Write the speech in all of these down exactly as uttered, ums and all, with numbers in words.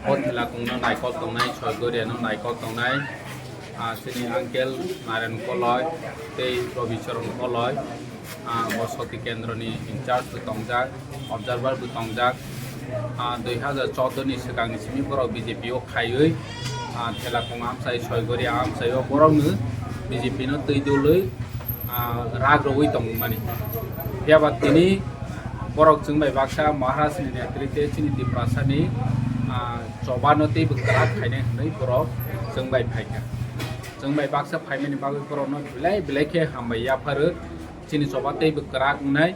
O thela kungno naikol tongnai, Soigoria no naikol tongnai, ah, chini uncle Naren Koloi tei Robi Charan Koloi, ah, o Shakti Kendra ni in charge bo tongjak, observer bo tongjak. Ah, dui hazar choudo ni swkang ni simi borok B J P o khaiwi, ah, thela kung amchai, Soigoria amchai o borok no B J P no twi dului, ah, rak rwui tongmani. Phiya ba tini borok chwng bai baksa Maharaj ni netrite chini Tiprasa ni, ah, choba no teibo kwrak khainai hwnwi borok chwng bai phaikha. Chwng bai baksa phaimani bagwi borok no belai belai khe hambai yapharo. Chini choba teibo kwrak wngnai.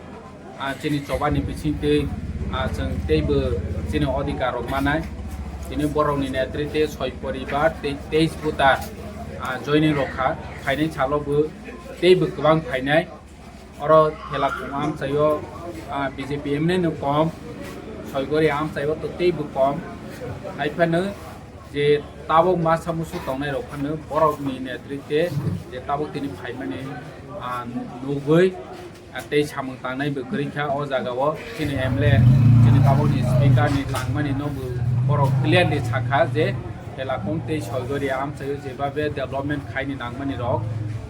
Ah, chini choba ni bisingtwi, ah, chwng teibo chini odhikar rok manai. Tini borok ni netrite soi poribar tei teis voter, ah, joining rok kha. Phainai salo bo teibo kwbang phainai. Oro thela kung amchaio, ah, B J P M N A no kom, Soigoria amchaio to teibo kom. Hai phano je tabuk masa musu tongnai rok phano borok ni netrite je tabuk tini phaimani, ah, nugwi, ah, tei samung tangnai bo kwrwi kha o jaga o chini M L A, chini tabuk ni speaker ni tangmani no bo borok clearly sakha je Thela kung tei Soigoria amchaio jebabe development khaini nangmani rok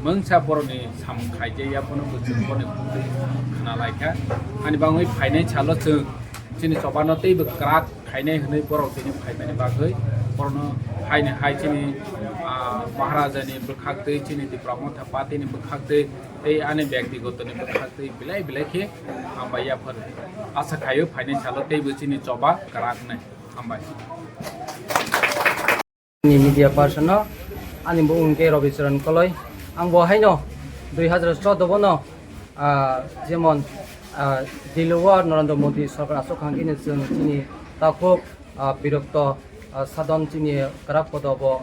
mungsa borokni samung khaijaya, bono bo chwng bono khna laikha. Ani bangwi phainai salo chwng chini chobano teibo kwrak khainai hwnwi borok tini phaimani bagwi borokno haini hai chini, ah, Maharajani bwkhaktwi, chini Tipra Motha Partyni bwkhaktwi tei ani byaktigotoni bwkhaktwi belai belai khe hambai yaphar. Asa khaio phainai salo teibo chini choba kwrak wngnai. Hambai. Ni media person no, ani bumung khe Robi Charan Koloi. Ang bo haino dui hazar choudo bono, ah, jemon, ah, Delhi o Narendra Modi sorkar aswk hang khe chwng chini takhuk, ah, birokto, ah, sadon chini kwrak kodo bo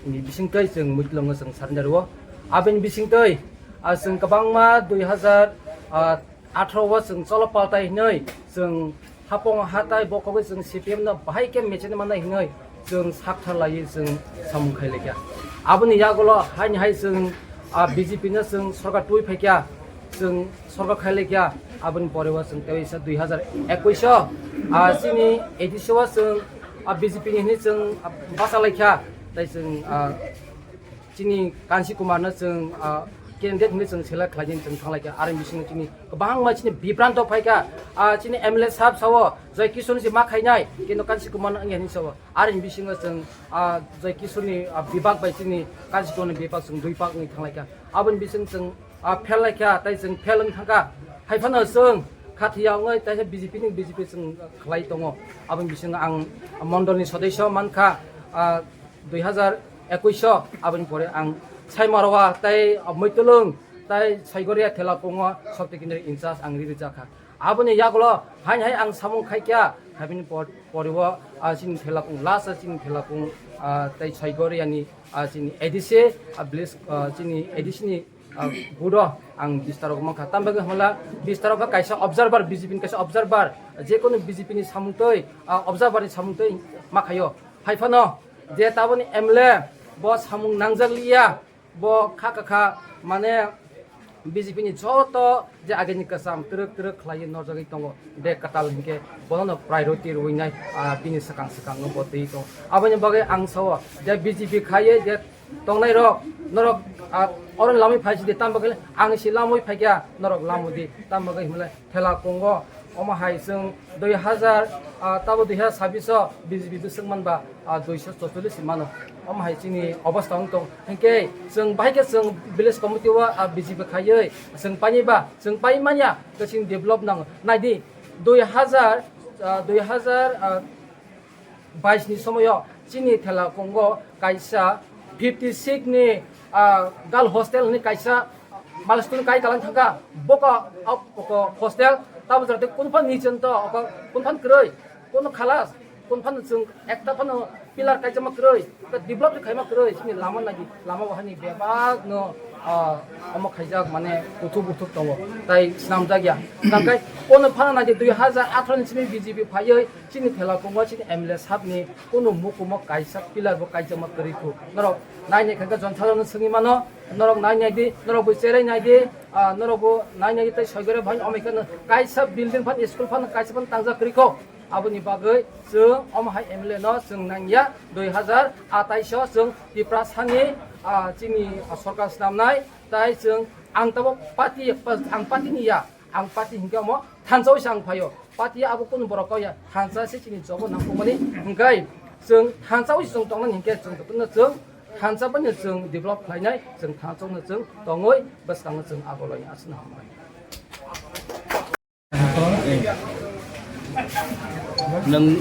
ni bisingtwi chwng muitlongo chwng surrender o. Abini bisingtwi, ah, chwng kwbangma dui hazar, ah, atharo o chwng cholo paltai hinwi chwng hapong hatai bokhogwi chwng C P M no bahai khe mechene mannai hinwi chwng sakthar laiwi chwng samung khai laikha. Aboni yagulo haini hai chwng, ah, B J P no chwng sorkar twi phaikha, chwng sorkar khai laikha. Aboni pore o chwng tei waisa dui hazar ekush o, ah, chini A D C o chwng, ah, B J P ni hinwi chwng, ah, bacha laikha. Tai chwng, ah, chini Kansi Kumar no chwng, ah, candidate hinwi chwng select khlaijani chwng thanglaikha. Aroni bisingo chini kwbangma chini bibranto phaikha. Ah, chini M L A sahab sao Joy Kishore ni se ma khainai, kintu Kansi Kumar no wngya hinwi sao. Aroni bisingo chwng, ah, Joy Kishore ni, ah, bibak bai chini Kansi Kumar ni bibak chwng dui pak wngwi thanglaikha. Aboni bising chwng, ah, fail laikha, tai chwng fail wng thangkha. Hai phano chwng khathiya wngwi taisa B J P ni B J P chwng khlai tongo. Aboni bisingo ang mondol ni sodesyo mankha, ah, dui hazar ekush o, aboni pore ang Saimarwa tei Moitolung tei Soigoria Thela Kungo Shakti Kendra in charge ang riri jakha. Aboni yagulo haini hai ang samung khaikha, habini por-, pore o, ah, chini Thela Kung, last chini Thela Kung, ah, tei Soigoria ni, ah, chini A D C, ah, village, ah, chini A D C ni, ah, gudo ang bistarok mankha. Tamo bagwi hwnla bistarok kha kaisa observer, B J P ni kaisa observer, jekono B J P ni samung twi, ah, observer ni samung twi ma khaio. Hai phano je taboni M L A bo samung nangjak liya, bo kha kha kha mane B J P ni joto je agini kwcham twrwk twrwk khlaiwi norjagwi tongo, bek kwtal hinkhe bono no priority rwinai, ah, bini swkang swkang no bo twi tongo. Aboni bagwi ang sao je B J P khaiwi je tongnai rok, norok, ah, oro lamwi phai sidi, tamo bagwi ang si lamwi phaikha, norok lamwi di, tamo bagwi hwnle Thela Kungo, omo hai chwng dui hazar, ah, tabo dui hazar sabbish o B J P bwswk manba, ah, duiso chorchollish mano. Omo hai chini obostha wng tong. Hinkhe chwng bahai khe chwng village committee o, ah, B J P khaiwi chwng paini ba, chwng pai manya khe chini develop nango. Naidi, dui hazar, ah, dui hazar, ah, bais ni somoyo chini Thela Kungo kaisa fifty six ni, ah, girl hostel ni kaisa milestone kai kalang thangkha. Boko, ah, boko hostel tabo jate kunphan nichento, oko kunphan kwrwi, kono khalas, kunphan chwng ekta phano pillar kaijama kwrwi, develop khaima kwrwi, chini lama nagi, lama bahani bebak no, ah, omo khaijak mane kuthuk buthuk tongo, tai swnamjak ya. Tangkai kono phano nagi dui hazar atharo ni simi B J P phaiwi, chini Thela Kungo chini M L A sahab ni kunu mukumo kaisa pillar bo kaijama kwrwi khu. Norok nainai kha khe Jon Thaja no swngwi mano, norok nainai di, norok bo cherai nai di, ah, norok bo nainai di tei Soigoria bahai omai khe kaisa building phan, school phan kaisa phan tangjak kwrwi kho. Aboni bagwi chwng omo hai M L A no chwng nangya, dui hazar atais o chwng Tiprasani, ah, chini, ah, sorkar snamnai, tai chwng ang tabuk party, ang party ni ya, ang party hinkhe omo thansa wisa ang phaio, party abo kunu borok kok ya, thansa se chini jobo nangkukmani, hinkhe chwng thansa wisa chwng tongnani hinkhe chwng jotono chwng thansa bai no chwng develop khlainai, chwng thansa no chwng tongwi bwskango chwng aguloi aswkno hambai. Nang,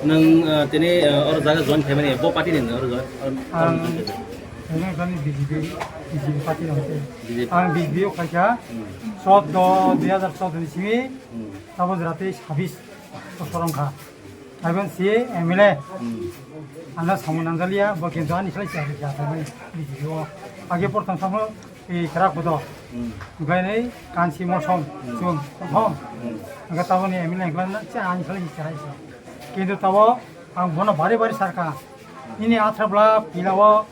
nang, ah, tini, ah, or jaga join khaimani, bo party ni oro join, or, Ang, ang join khaimani. Ang B J P, B J P party ni hwnkhe. B J P. Ang B J P o khaikha, Hmm. Chwddo, dui hazar chwddo ni simi, Hmm. Tabuk jora tei sabis bosor wngkha. Haiban si M L A. Hmm. Ano samung nangjalia, bo kintu ani khlai siya khe siya khe B J P o. Age prothom samung, eh, kerak bodo. Hmm. Onkhainwi kansi mosom, Hmm. chwng, prothom. Hmm. Hingkhe taboni M L A hingkhe na cha ani khlai siya khe siya. Kintu tabo ang bono bari bari sarka. Ini athra bla pila o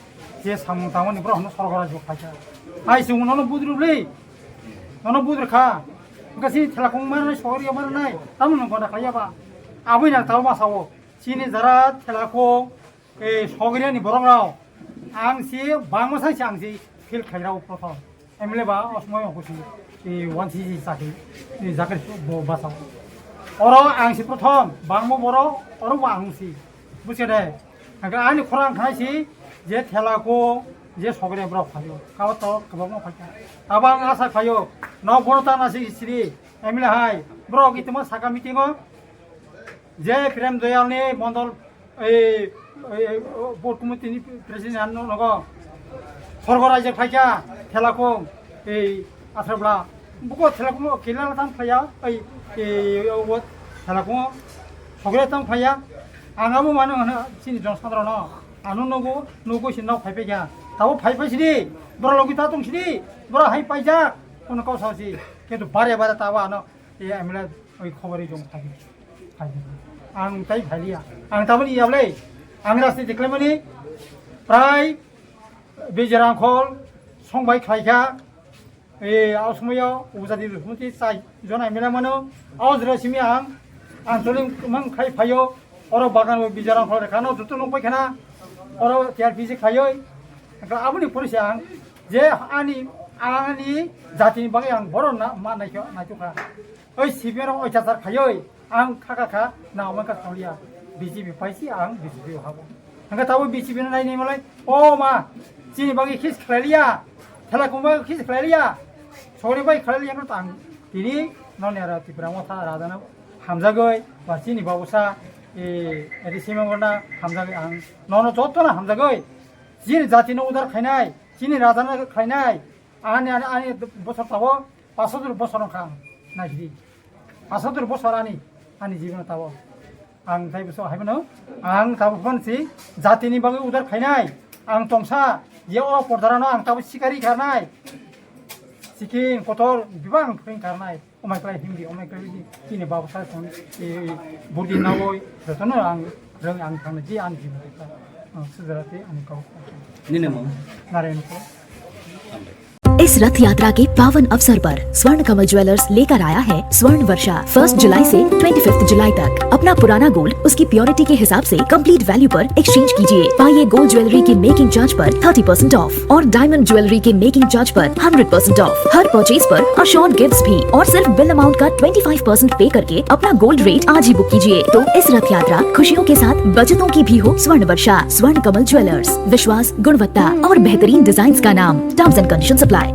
je samung tangmani borok hwnwi sorgo rajyo khaikha. Hai chwng nono budrubli. Nono budrukha. Hingkhe chini thela kung manwi sogri manwi. Tamo nang gona khlaiya ba. Aboni nang tabo masa o. Chini jara thela kung, eh, sogri ni borok rao. Ang si bangma sai si ang si feel khlai rao prothom. M L A ba osmoi ongko si, eh, one C C chakri, eh, jakri bo basa o. Oro ang si prothom, bangma borok, oro bo ang si. Busi de. Hingke ani khorang khanai si je thela ko je sogre borok phaio. Kabo to kwbangma phaikha. Abo ang asa khaio. Nok bono tana si siri M L A hai. Borok itimo saka meeting o je Prem Doyal ni mondol, ei, ei, ei, o, board committee ni president ano nogo. Sorgo raijak phaikha thela ko ei Asrabla. Buko thela ko kila tam phaya. Ei, ei, o, thela ko sogre tam phaya. Ang abo mano hano chini jon sadra no. Ano nogo, nogo si nok phai phai kha. Tabo phai phai sidi. Bora logi ta tong sidi. Bora hai paijak. Kono kau sa si. Kintu bare bare tabo ano. E M L A oi khobor oi jong phai. Phai. Ang tai phai liya. Ang taboni yablei. Ang rasti deklaimani. Prai. Bijarang khol. Songbai khlaikha. E, o somoyo ujadi dusmuti chai jona mela mano. O jora simi ang, ang tole mang khai phaio. Oro bagan o bijarang khol khano dutu nung pai khana. Oro T R P C khaio. Ka aboni porisi ang je ani, ani jatini bagwi ang boro na, ma naikha, naikha. Oi sibero oi chachar khaio. Ang kha kha kha, na omo kha tonglia, B J P paisi ang B J P o habo. Hingke tabo B J P no nai nai malai, o ma, chini bagwi khis khlailia, thela kung bagwi khis khlailia, sogri bai khlailia no tang, tini no nera Tipra Motha rajano hamjagoi, ba chini babusa, e, edi simang na hamjagoi ang, nono joto na hamjagoi, chini jati no udar khainai, chini raja no khainai, ani, ani, ani bosor tabo, paso dur bosor no kha ang, naisidi. Pasatur bosor ani, ani jibon tabo. Ang tai bosor hai mano, ang tabo phan si jatini bagwi udar khainai. Ang tongsa, je o pordarano ang tabo sikari karnai. Sikin kotor bibang pring karnai. Omai klai hindi, omai klai hindi. Kini babu sai song, e, burdi nawoi, jotono ang reng ang thangna ji ani jibon ta. Ang sujarati ani kau. Nini mung? Narayan ko. इस रथ यात्रा के पावन अवसर पर स्वर्ण कमल ज्वेलर्स लेकर आया है स्वर्ण वर्षा। फर्स्ट जुलाई से ट्वेंटी फिफ्थ जुलाई तक अपना पुराना गोल्ड उसकी प्योरिटी के हिसाब से कंप्लीट वैल्यू पर एक्सचेंज कीजिए। पाइए गोल्ड ज्वेलरी के मेकिंग चार्ज पर थर्टी परसेंट ऑफ और डायमंड ज्वेलरी के मेकिंग चार्ज पर हंड्रेड परसेंट ऑफ। हर परचेज पर अश्योर्ड गिफ्ट्स भी और सिर्फ बिल अमाउंट का ट्वेंटी फ़ाइव परसेंट पे करके अपना गोल्ड रेट आज ही बुक कीजिए। तो इस रथ यात्रा खुशियों के साथ बचतों की भी हो। स्वर्ण वर्षा, स्वर्ण कमल ज्वेलर्स, विश्वास, गुणवत्ता और बेहतरीन डिजाइन्स का नाम। Terms and conditions apply.